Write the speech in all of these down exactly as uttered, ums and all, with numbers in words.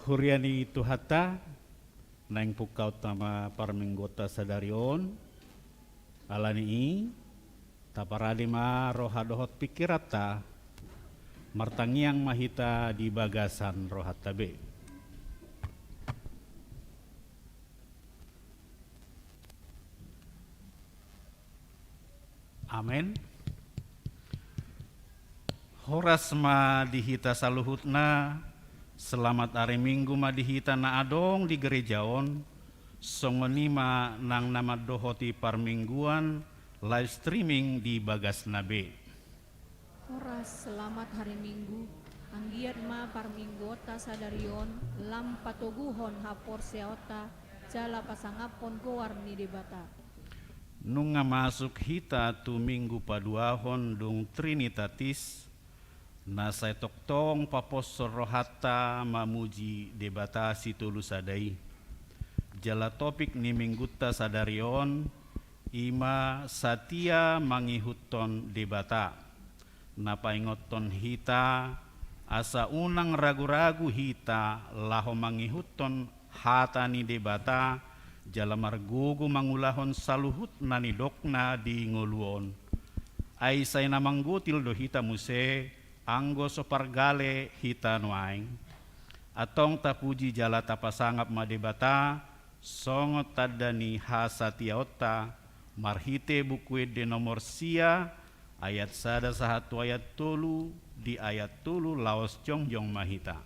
Huria ni Tuhanta, naeng pungkaonta ma parmingguonta sadari on. Ala ni i, taparade ma roha dohot pingkiranta, martangiang ma hita di bagasan rohanta be. Amen. Horas ma di hita saluhutna, selamat ari Minggu ma di hita na adong di gereja on, songon i ma nang na mandohoti parmingguan live streaming di bagasna be. Horas, selamat hari Minggu. Anggiat ma parmingguonta sadari on lam patoguhon haporseaonta jala pasangaphon goar ni Debata. Nunga masuk hita tu Minggu paduahon dung Trinitatis, na sai tongtong paposhon rohanta mamuji Debata Sitolu Sada i. Jala topik ni Minggunta sadari on, i ma satia mangihuthon Debata. Na paingothon hita, asa unang ragu-ragu hita laho mangihuthon hata ni Debata, jala margogo mangulahon saluhut na nidokna di ngolu on. Ai sai na manggotil do hita muse, anggo so pargale hita nuaeng. Antong tapuji jala tapasangap ma Debata, songon tanda ni hasatiaonta, marhite Buku Ende nomor sia, ayat sada sahat tu ayat tolu, di ayat tolu laos jongjong ma hita.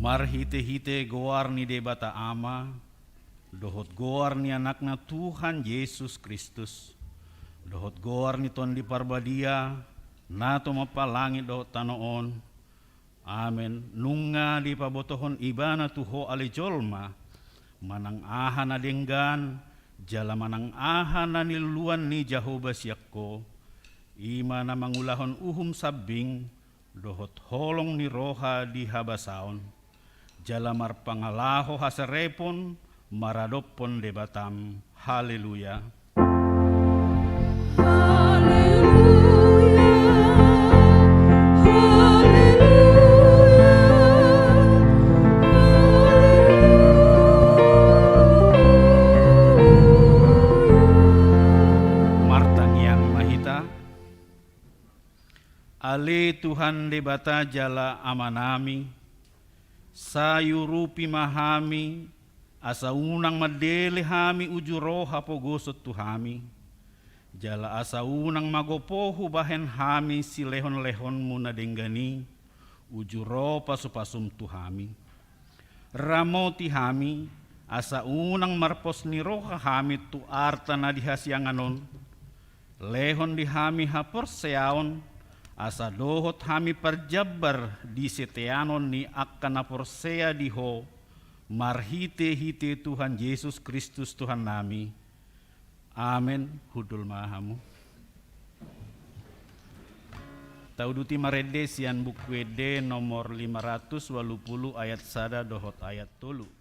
Marhite-hite goar ni Debata Ama, dohot goar ni Anakna Tuhan Jesus Kristus, dohot goar ni Tondi Parbadia, na tumompa langit dohot tano on. Amen. Nunga dipabotohon Ibana tu ho ale jolma, manang aha na denggan, jala manang aha na niluluan ni Jahowa sian ho, i ma na mangulahon uhum sambing, dohot holong ni roha di habasaon, jala marpangalaho haserepon maradophon Debatam. Haleluya. Haleluya. Haleluya. Haleluya. Martangiang ma hita. Ale Tuhan Debata jala Amanami, sai urupi ma hami, asa unang mandele hami uju ro hapogoson tu hami, jala asa unang magopo hubahen hami silehon-lehonmu na denggan i, uju ro pasu-pasum tu hami. Ramoti hami, asa unang marpos ni roha hami tu arta na di hasiangan on. Lehon di hami haporseaon, asa dohot hami parjambar di siteanon ni angka na porsea di ho, marhite-hite Tuhan Jesus Kristus Tuhannami. Amen. Hundul ma hamu. Tauduti marende sian Buku Ende nomor lima ratus ualu pulu ayat sada dohot ayat tolu.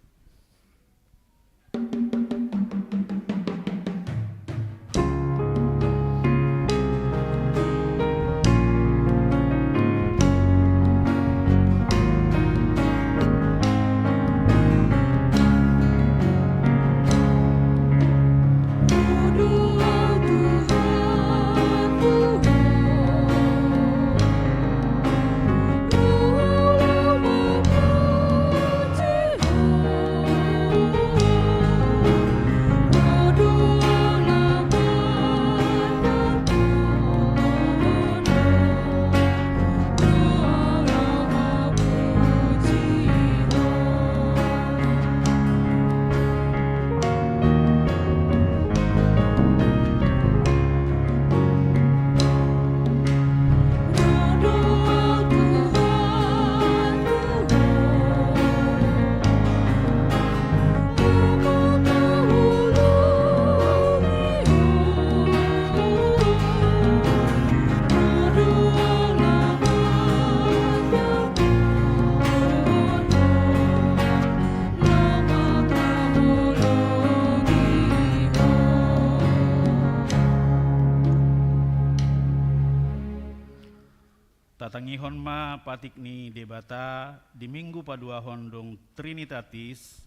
Tatangihon ma patik ni Debata di Minggu paduahon dung Trinitatis,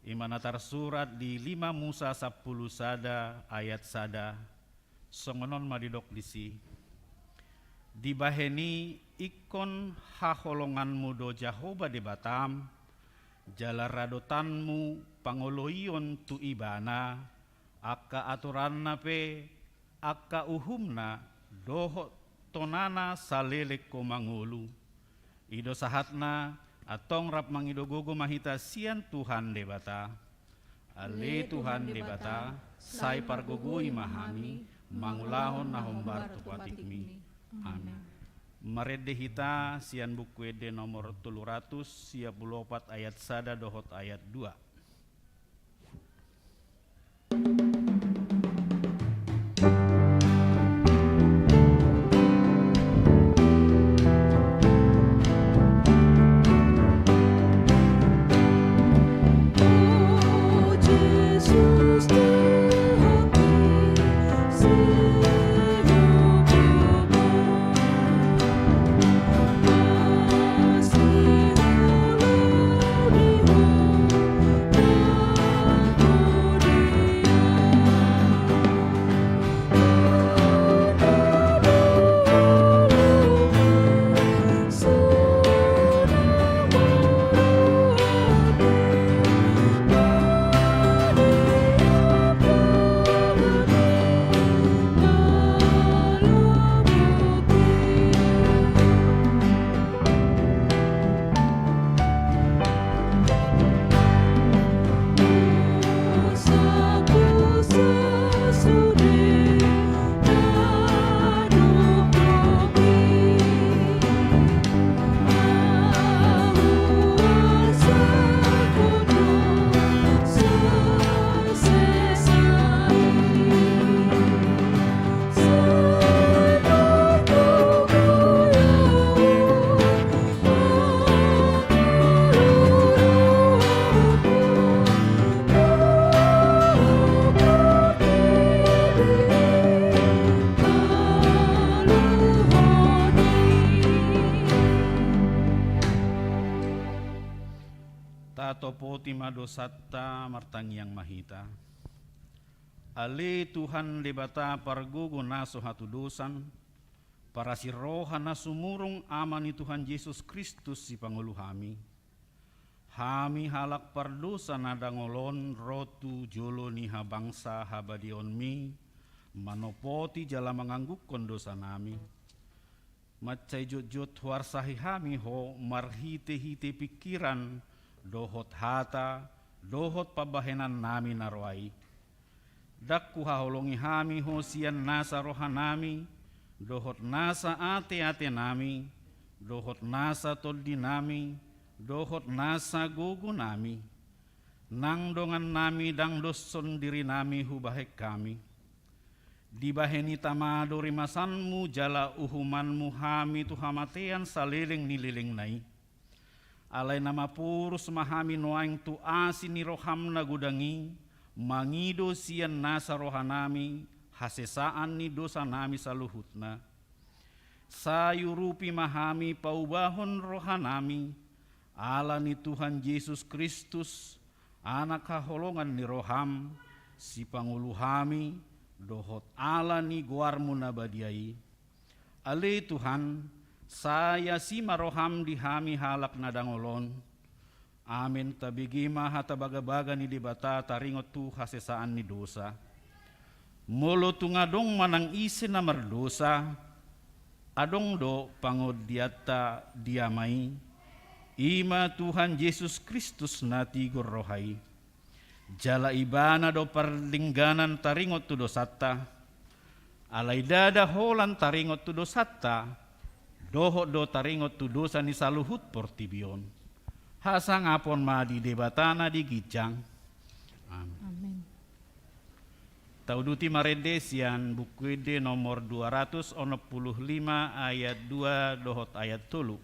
i ma na tarsurat di lima Musa sampulu sada ayat sada. Songon on ma didok disi. Dibahen i ingkon haholonganmu do Jahowa Debatam, jala radotanmu pangoloion tu Ibana, angka aturanna pe, angka uhumna, dohot tonana saleleng ho mangolu. I do sahatna, antong rap mangido gogo ma hita sian Tuhan Debata. Ale Tuhan Debata, sai pargogoi ma hami, mangulahon na hombar tu patikmi. Amen. Marende hita sian Buku Ende nomor tolu ratus sia pulu opat ayat sada dohot ayat dua. Topoti ma dosanta, martangiang ma hita. Ale Tuhan Debata pargogo na so hatudosan, parasi roha na sumurung Ama ni Tuhan Jesus Kristus sipangolu hami. Hami halak pardosa na dangol on ro tu jolo ni habangsa habadiaonmi, manopoti jala manganggukkon dosanami. Mansai jotjot huarsahi hami Ho marhitehite pingkiran, dohot hata, dohot pambahenannami na roa i. Ndang huhaholongi hami Ho sian nasa rohanami, dohot nasa ateatenami, dohot nasa tondinami, dohot nasa gogonami. Nang dongannami ndang doshon dirinami hubahen hami. Dibahen i tama do rimasanmu jala uhumanmu hami tu hamatean saleleng ni lelengna i. Alai na maporus ma hami nuaeng tu asi ni roham na godang i, mangido sian nasa rohanami hasesaan ni dosanami saluhutna. Sai urupi ma hami paubahon rohanami, ala ni Tuhan Jesus Kristus, Anak haholongan ni roham, sipangolu hami, dohot ala ni goarmu na badia i. Ale Tuhan, sai asi ma roham di hami halak na dangol on. Amen. Tabege ma hata bagabaga ni Debata taringot tu hasesaan ni dosa. Molo tung adong manang ise na mardosa, adong do pangondianta di Ama i, i ma Tuhan Jesus Kristus na tigor roha i. Jala Ibana do pardengganan taringot tu dosanta. Alai ndada holan taringot tu dosanta, dohot do taringot tu dosa ni saluhut portibi on. Hasangapon ma di Debata na di ginjang. Amen. Amen. Tauduti marende sian Buku Ende nomor dua ratus onom puluh lima, ayat dua dohot ayat tolu.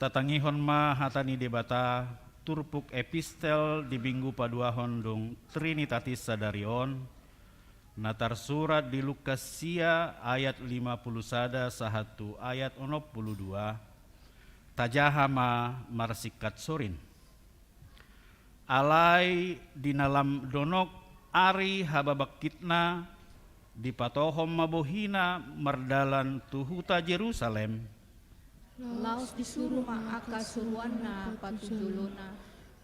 Tatangihon ma hata ni Debata, turpuk epistel di minggu paduahon dung Trinitatis sadari on, na tarsurat di Lukas sia ayat lima puluh sada sahat tu ayat onom puluh dua, tajaha ma marsingkat sorin. Alai di na lam donok ari hababangkitna, dipatohom ma bohina mardalan tu huta Jerusalem. Laos disuru ma angka suruanna patujolona.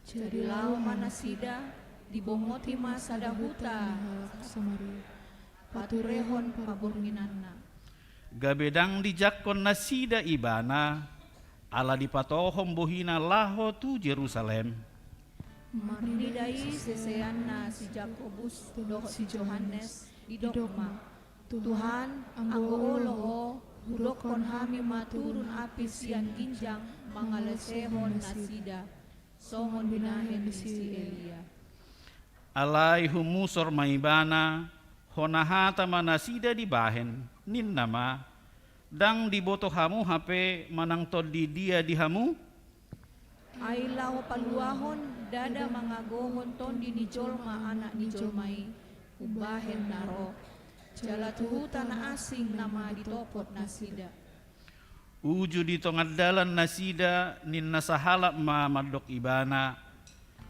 Jadi laho ma nasida, dibongoti ma sada huta ni halak Samaria, paturehon pabornginanna. Gabe ndang dijangkon nasida ibana, ala dipatohom bohina laho tu Jerusalem. Marnida i siseanna si Jakobus dohot si Johannes, didok ma: Tuhan, anggo olo Ho, hudokkon hami ma turun api sian ginjang mangalesehon nasida, songon binahen ni si Elia. Alai humusor ma ibana, hona hata ma nasida dibahen, ninna ma: Ndang diboto hamu hape manang tondi dia di hamu? Ai laho paluahon, ndada mangagohon Tondi ni jolma Anak ni jolma i, umbahen na ro. Jala tu huta na asing nama ditopot nasida. Uju di tonga dalan nasida, ninna sahalak ma mandok ibana: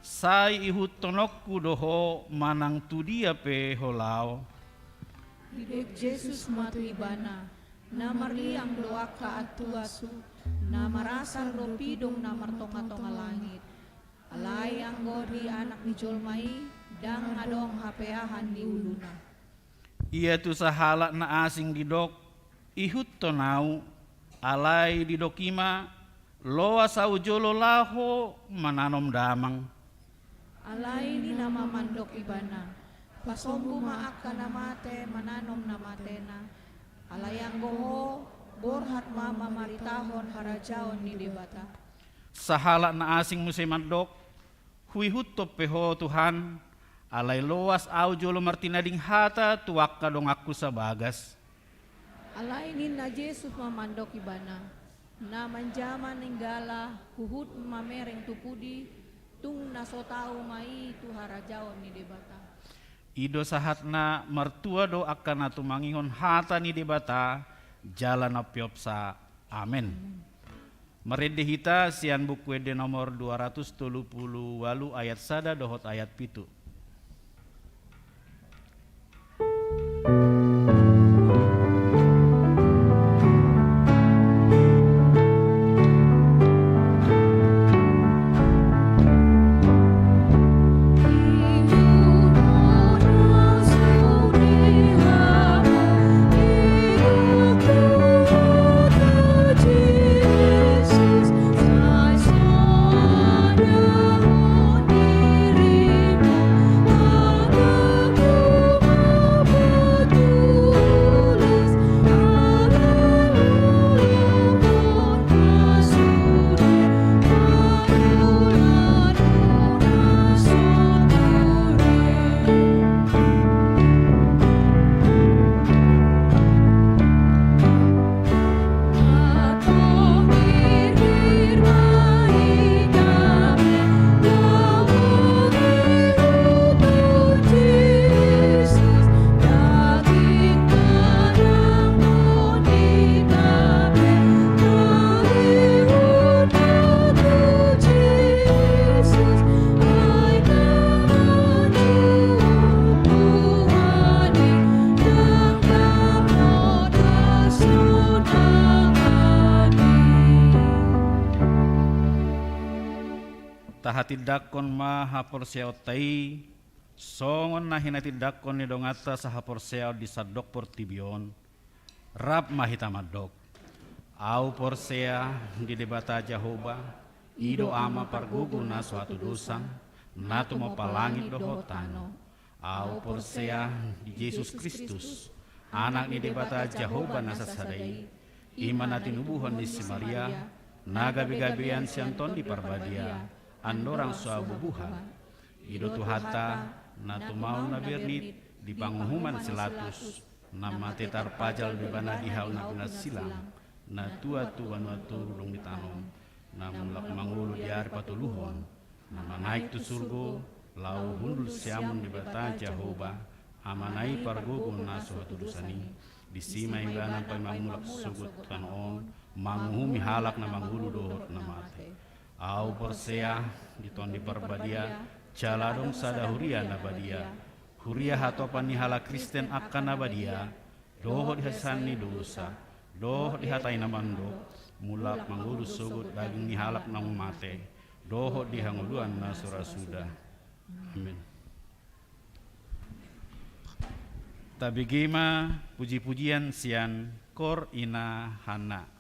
Sai ihuthononku do Ho manang tu dia pe Ho laho. Didok Jesus ma tu ibana: Na marliang do angka antuasu, na marasar do pidong na martongatonga langit. Alai anggo di Anak ni jolma i, ndang adong hapeahan ni uluna. Ia tu sahalak na asing didok: Ihuthon ahu, alai didok i ma: Loas ahu jolo laho mananom damang. Alai ninna ma mandok ibana: Pasombu ma angka na mate mananom na matena. Alai anggo Ho, borhat ma mamaritahon harajaon ni Debata. Sahalak na asing muse mandok: Huihuthon pe Ho, Tuhan, alai loas ahu jolo martinading hata tu angka donganku sabagas. Alai ninna Jesus ma mandok ibana: Na manjama ninggala huhut mamereng tu pudi, tung na so tau ma i tu harajaon ni Debata. I do sahatna. Martua do angka na tumangihon hata ni Debata jala na umpeopsa. Amen. Marende hita sian Buku Ende nomor dua ratus tolu pulu ualu ayat sada dohot ayat pitu. Tahatindangkon ma haporseaonta i songon na hinatindangkon ni donganta sahaporseaon di sandok portibi on. Rap ma hita mandok: Ahu porsea di Debata Jahowa, i do Ama pargogo na so hatudosan, na tumompa langit dohot tano. Ahu porsea di Jesus Kristus, Anak ni Debata Jahowa na sasada i, i ma na tinubuhon ni si Maria, na gabegabean sian Tondi Parbadia, andorang so bubuhan. I do Tuhanta, na tumaon na bernit di panguhuman si Pilatus, na mate tarpajal do ibana di hau na pinarsilang, na tua tu banua toru dung ditanom, na mulak mangolu di ari patoluhon, na manaek tu surgo, laho hundul siamun Debata Jahowa, Amana i pargogo na so hatudosan i. Disi ma ibana paima mulak sogot tu tano on, manguhumi halak na mangolu dohot na mate. Ahu porsea di Tondi Parbadia, jala adong sada huria na badia, huria hatopan ni halak Kristen angka na badia, dohot di hasesaan ni dosa, dohot di hata i na mandok: mulak mangudut sogot daging ni halak naung mate, dohot di hangoluan na so ra suda. Amin. Tabege ma puji-pujian sian Kor Ina Hanna.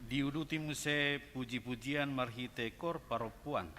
Diuduti muse puji-pujian marhite kor parompuan.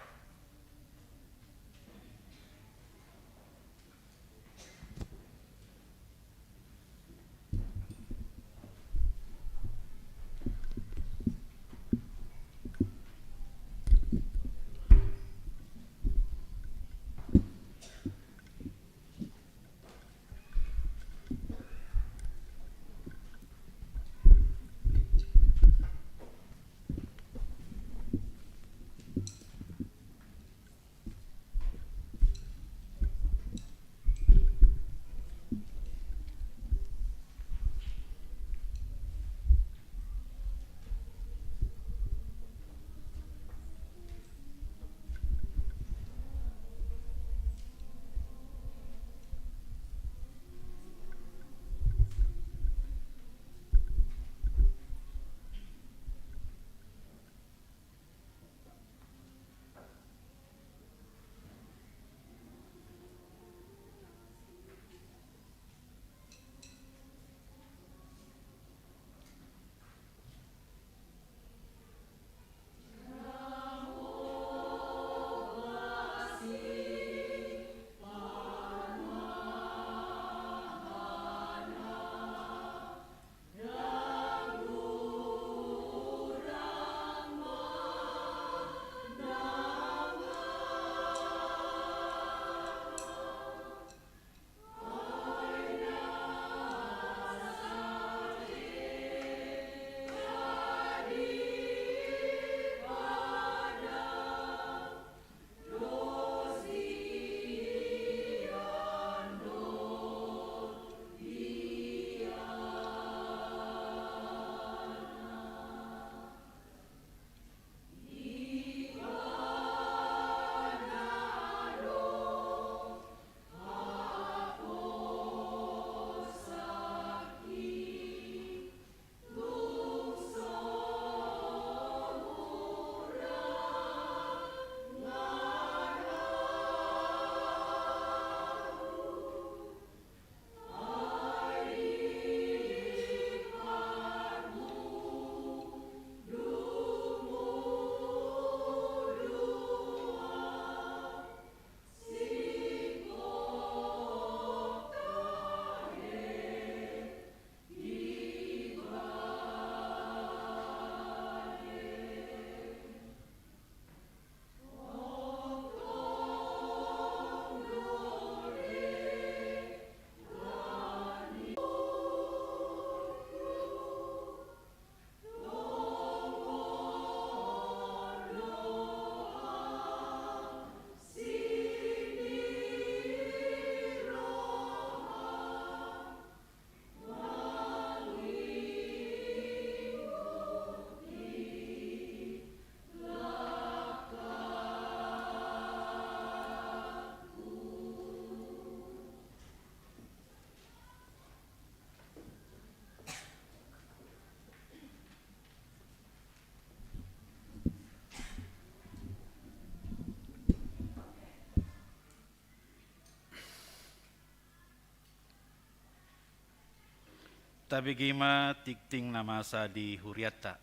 Tabege ma tingting na masa di hurianta.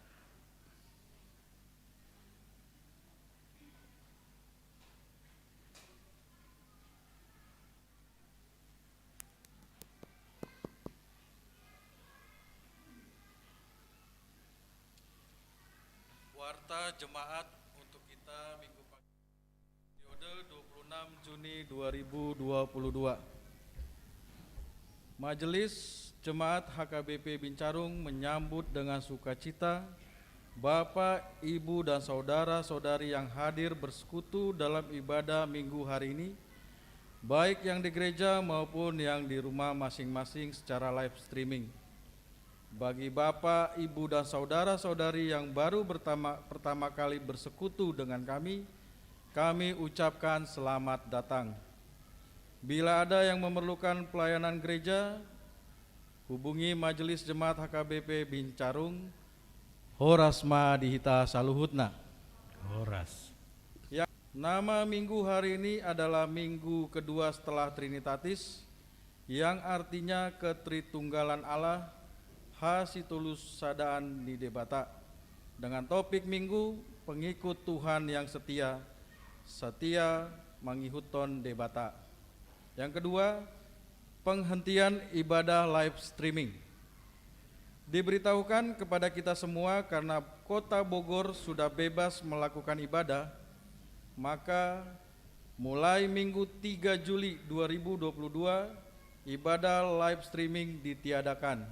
Warta jemaat untuk kita minggu pagi. Periode dua puluh enam Juni dua ribu dua puluh dua. Majelis Jemaat H K B P Bincarung menyambut dengan sukacita Bapak, Ibu, dan saudara-saudari yang hadir bersekutu dalam ibadah Minggu hari ini, baik yang di gereja maupun yang di rumah masing-masing secara live streaming. Bagi Bapak, Ibu, dan saudara-saudari yang baru bertama-, pertama kali bersekutu dengan kami, kami ucapkan selamat datang. Bila ada yang memerlukan pelayanan gereja, hubungi Majelis Jemaat H K B P Bincarung. Horas ma di hita saluhutna. Horas. Ya, nama Minggu hari ini adalah minggu kedua setelah Trinitatis, yang artinya Ketritunggalan Allah, hasitolusadaan ni Debata, dengan topik Minggu Pengikut Tuhan yang Setia, Setia Mangihuthon Debata. Yang kedua, penghentian ibadah live streaming. Diberitahukan kepada kita semua, karena Kota Bogor sudah bebas melakukan ibadah, maka mulai Minggu tiga Juli dua ribu dua puluh dua, ibadah live streaming ditiadakan.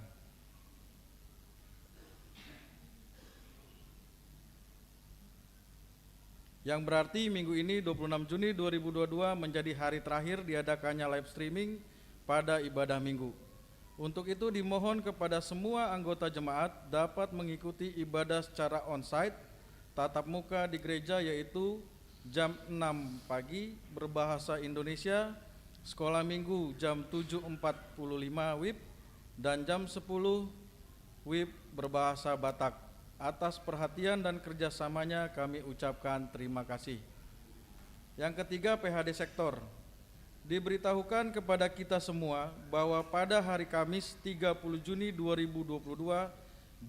Yang berarti minggu ini, dua puluh enam Juni dua ribu dua puluh dua, menjadi hari terakhir diadakannya live streaming pada ibadah Minggu. Untuk itu, dimohon kepada semua anggota jemaat dapat mengikuti ibadah secara onsite, tatap muka di gereja, yaitu jam enam pagi berbahasa Indonesia, sekolah Minggu jam tujuh empat puluh lima WIB, dan jam sepuluh WIB berbahasa Batak. Atas perhatian dan kerjasamanya kami ucapkan terima kasih. Yang ketiga, P H D sektor. Diberitahukan kepada kita semua bahwa pada hari Kamis, tiga puluh Juni dua ribu dua puluh dua,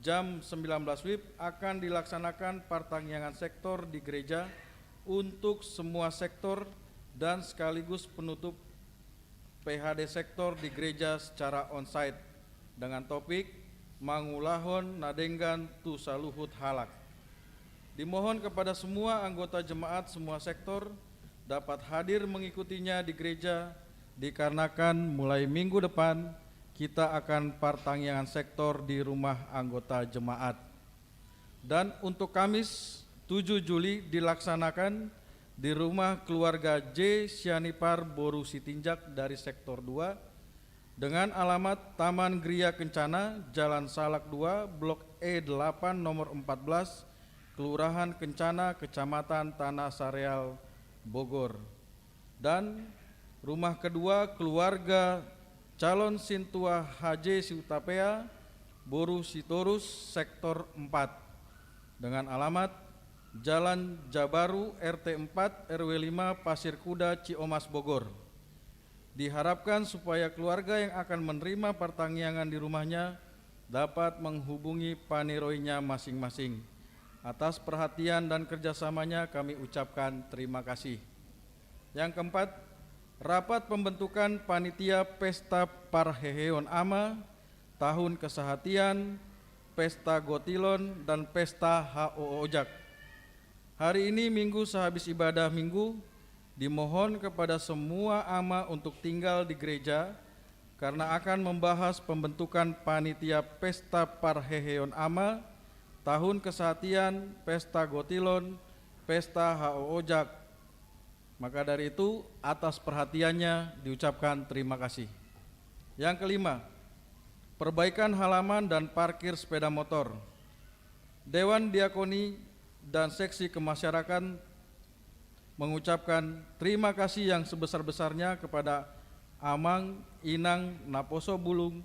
jam sembilan belas WIB, akan dilaksanakan partangiangan sektor di gereja untuk semua sektor dan sekaligus penutup P H D sektor di gereja secara onsite dengan topik Mangulahon na denggan tu saluhut halak. Dimohon kepada semua anggota jemaat semua sektor dapat hadir mengikutinya di gereja, dikarenakan mulai minggu depan kita akan partangiangan sektor di rumah anggota jemaat. Dan untuk Kamis, tujuh Juli, dilaksanakan di rumah keluarga J Sianipar boru Sitinjak dari sektor dua, dengan alamat Taman Gria Kencana, Jalan Salak dua, Blok E delapan, nomor empat belas, Kelurahan Kencana, Kecamatan Tanah Sareal, Bogor. Dan rumah kedua keluarga calon sintua H J Siutapea, boru Sitorus, sektor empat, dengan alamat Jalan Jabaru, R T empat, R W lima, Pasir Kuda, Ciomas, Bogor. Diharapkan supaya keluarga yang akan menerima partangiangan di rumahnya dapat menghubungi paniroinya masing-masing. Atas perhatian dan kerjasamanya kami ucapkan terima kasih. Yang keempat, rapat pembentukan panitia Pesta Parheheon Ama, tahun kesehatian, pesta gotilon, dan pesta haoojak. Hari ini, Minggu sehabis ibadah Minggu, dimohon kepada semua ama untuk tinggal di gereja karena akan membahas pembentukan panitia Pesta Parheheon Ama, tahun kesehatian, pesta gotilon, pesta haoojak. Maka dari itu, atas perhatiannya diucapkan terima kasih. Yang kelima, perbaikan halaman dan parkir sepeda motor. Dewan Diakoni dan Seksi Kemasyarakatan mengucapkan terima kasih yang sebesar-besarnya kepada Amang, Inang, Naposo Bulung,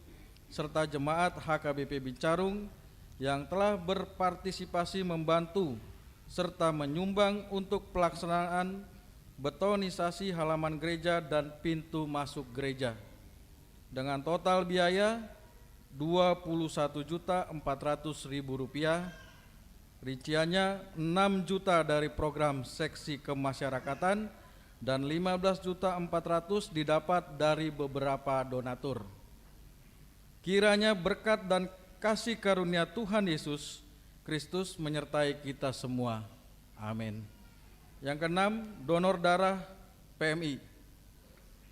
serta jemaat H K B P Bincarung yang telah berpartisipasi membantu serta menyumbang untuk pelaksanaan betonisasi halaman gereja dan pintu masuk gereja, dengan total biaya dua puluh satu juta empat ratus ribu rupiah, rinciannya enam juta dari program seksi kemasyarakatan dan lima belas juta empat ratus didapat dari beberapa donatur. Kiranya berkat dan kasih karunia Tuhan Yesus Kristus menyertai kita semua. Amin. Yang keenam, donor darah P M I.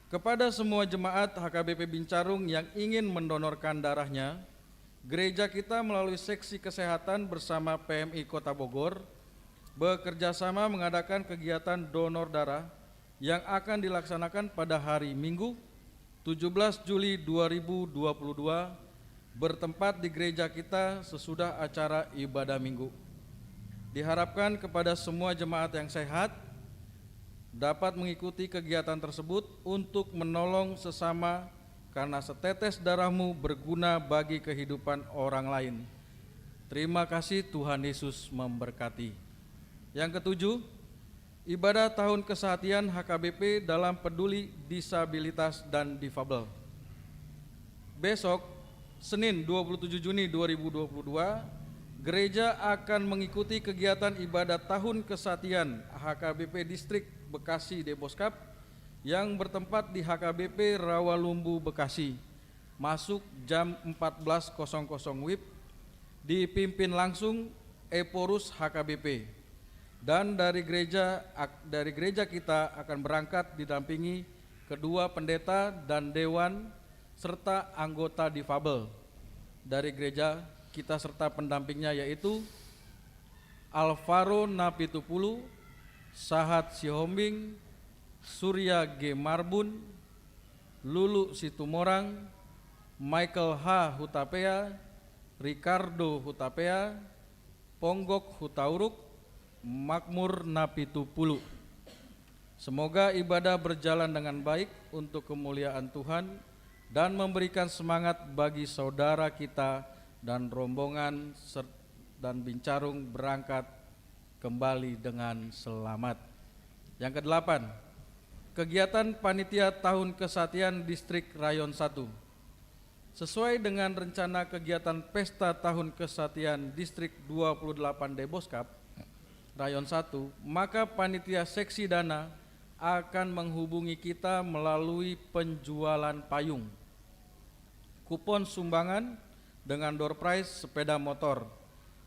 Kepada semua jemaat H K B P Bincarung yang ingin mendonorkan darahnya, gereja kita melalui seksi kesehatan bersama P M I Kota Bogor bekerja sama mengadakan kegiatan donor darah yang akan dilaksanakan pada hari Minggu, tujuh belas Juli dua ribu dua puluh dua, bertempat di gereja kita sesudah acara ibadah Minggu. Diharapkan kepada semua jemaat yang sehat dapat mengikuti kegiatan tersebut untuk menolong sesama, karena setetes darahmu berguna bagi kehidupan orang lain. Terima kasih, Tuhan Yesus memberkati. Yang ketujuh, ibadah tahun kesehatian H K B P dalam peduli disabilitas dan difabel. Besok, Senin, dua puluh tujuh Juni dua ribu dua puluh dua, gereja akan mengikuti kegiatan ibadah tahun kesehatian H K B P Distrik Bekasi Deboskap yang bertempat di H K B P Rawalumbu, Bekasi, masuk jam empat belas kosong kosong W I B, dipimpin langsung Ephorus H K B P. Dan dari gereja ak-, dari gereja kita akan berangkat didampingi kedua pendeta dan dewan serta anggota difabel. Dari gereja kita serta pendampingnya yaitu Alvaro Napitupulu, Sahat Sihombing, Surya G Marbun, Lulu Situmorang, Michael H Hutapea, Ricardo Hutapea, Ponggok Hutauruk, Makmur Napitupulu. Semoga ibadah berjalan dengan baik untuk kemuliaan Tuhan dan memberikan semangat bagi saudara kita dan rombongan ser-, dan Bincarung berangkat kembali dengan selamat. Yang kedelapan, kegiatan panitia tahun kesehatian Distrik Rayon satu. Sesuai dengan rencana kegiatan pesta tahun kesehatian Distrik dua puluh delapan Deboskap, Rayon satu, maka panitia seksi dana akan menghubungi kita melalui penjualan payung, kupon sumbangan dengan door prize sepeda motor,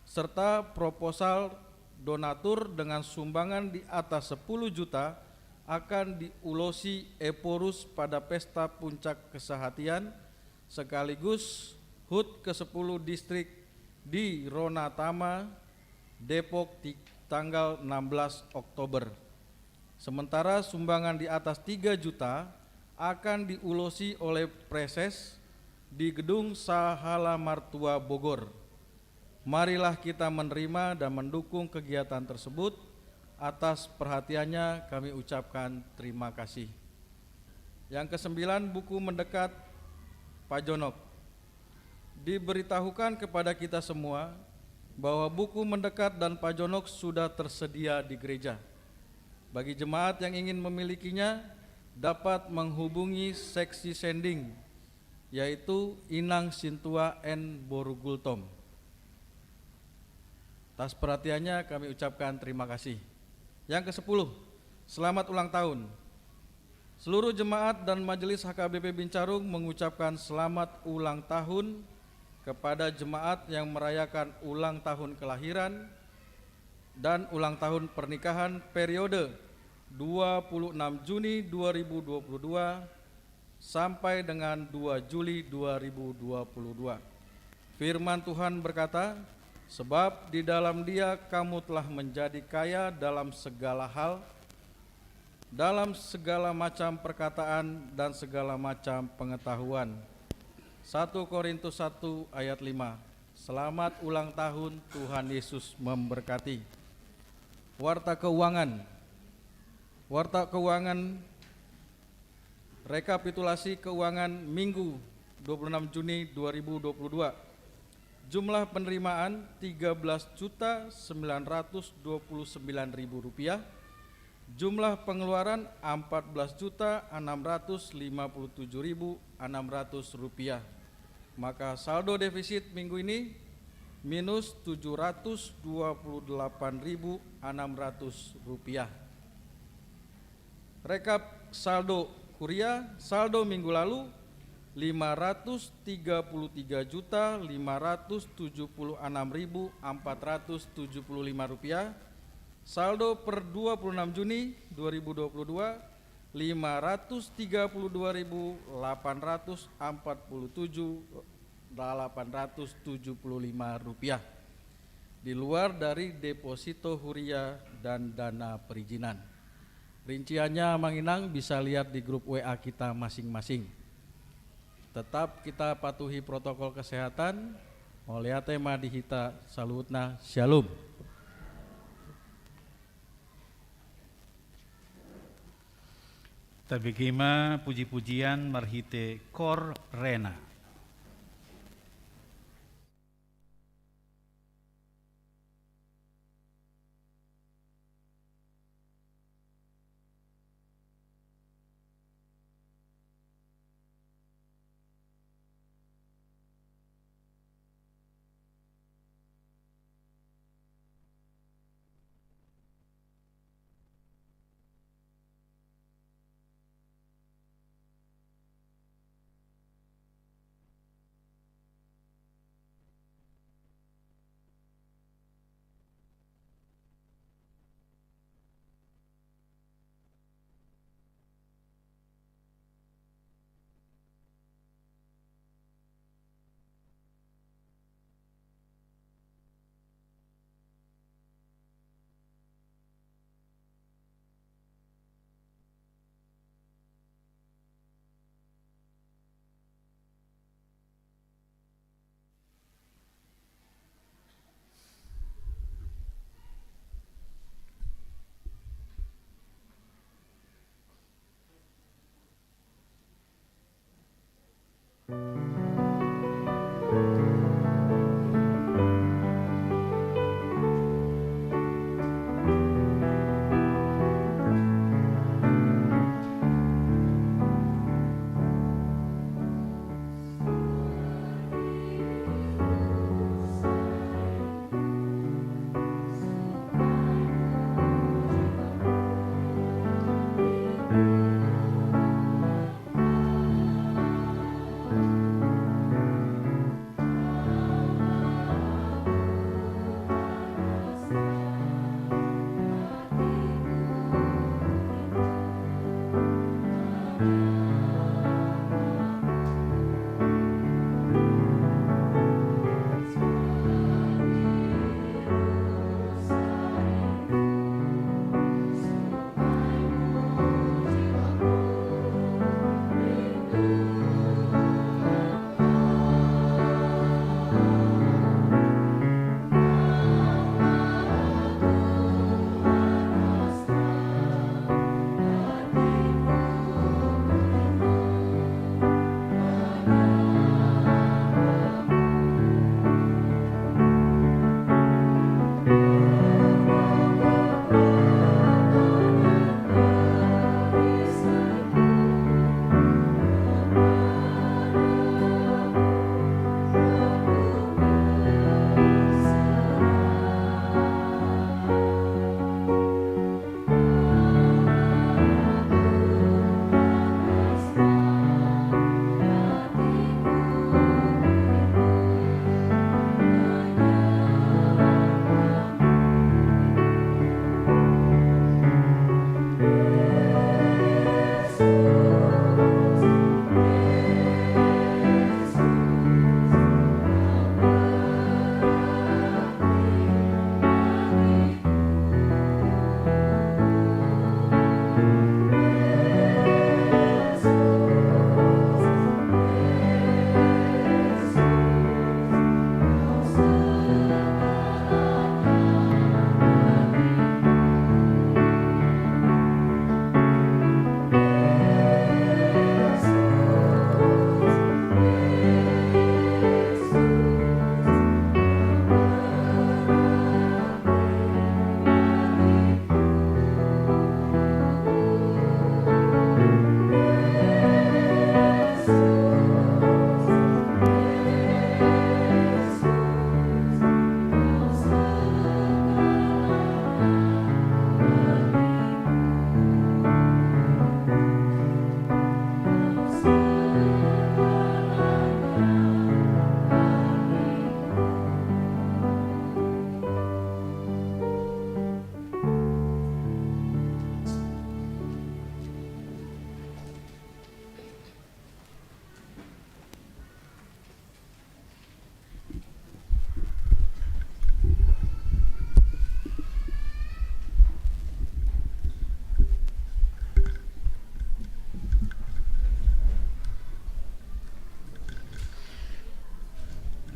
serta proposal donatur dengan sumbangan di atas sepuluh juta akan diulosi Ephorus pada pesta puncak kesehatian sekaligus HUT kesepuluh Distrik di Ronatama, Depok, di tanggal enam belas Oktober. Sementara sumbangan di atas tiga juta akan diulosi oleh Praeses di Gedung Sahala Martua Bogor. Marilah kita menerima dan mendukung kegiatan tersebut. Atas perhatiannya kami ucapkan terima kasih. Yang kesembilan, buku mendekat Pajonok. Diberitahukan kepada kita semua bahwa buku mendekat dan Pajonok sudah tersedia di gereja. Bagi jemaat yang ingin memilikinya, dapat menghubungi seksi sending, yaitu Inang Sintua N Boru Gultom. Atas perhatiannya kami ucapkan terima kasih. Yang kesepuluh, selamat ulang tahun. Seluruh jemaat dan majelis H K B P Bincarung mengucapkan selamat ulang tahun kepada jemaat yang merayakan ulang tahun kelahiran dan ulang tahun pernikahan periode dua puluh enam Juni dua ribu dua puluh dua sampai dengan dua Juli dua ribu dua puluh dua. Firman Tuhan berkata, "Sebab di dalam Dia kamu telah menjadi kaya dalam segala hal, dalam segala macam perkataan dan segala macam pengetahuan." Satu Korintus satu ayat lima. Selamat ulang tahun, Tuhan Yesus memberkati. Warta keuangan. Warta keuangan, rekapitulasi keuangan Minggu dua puluh enam Juni dua ribu dua puluh dua. Jumlah penerimaan tiga belas juta sembilan ratus dua puluh sembilan ribu rupiah. Jumlah pengeluaran empat belas juta enam ratus lima puluh tujuh ribu enam ratus rupiah. Maka saldo defisit minggu ini minus tujuh ratus dua puluh delapan ribu enam ratus rupiah. Rekap saldo kuria, saldo minggu lalu lima ratus tiga puluh tiga juta lima ratus tujuh puluh enam ribu empat ratus tujuh puluh lima rupiah. Saldo per dua puluh enam Juni dua ribu dua puluh dua, lima ratus tiga puluh dua ribu delapan ratus empat puluh tujuh delapan ratus tujuh puluh lima rupiah, di luar dari deposito huria dan dana perizinan. Rinciannya, Amang Inang, bisa lihat di grup W A kita masing-masing. Tetap kita patuhi protokol kesehatan. Mauliate ma di hita saluhutna. Syalom. Tabege ma puji-pujian marhite Kor Rena.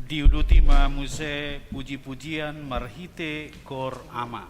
Diuduti ma muse puji-pujian marhite Kor Ama.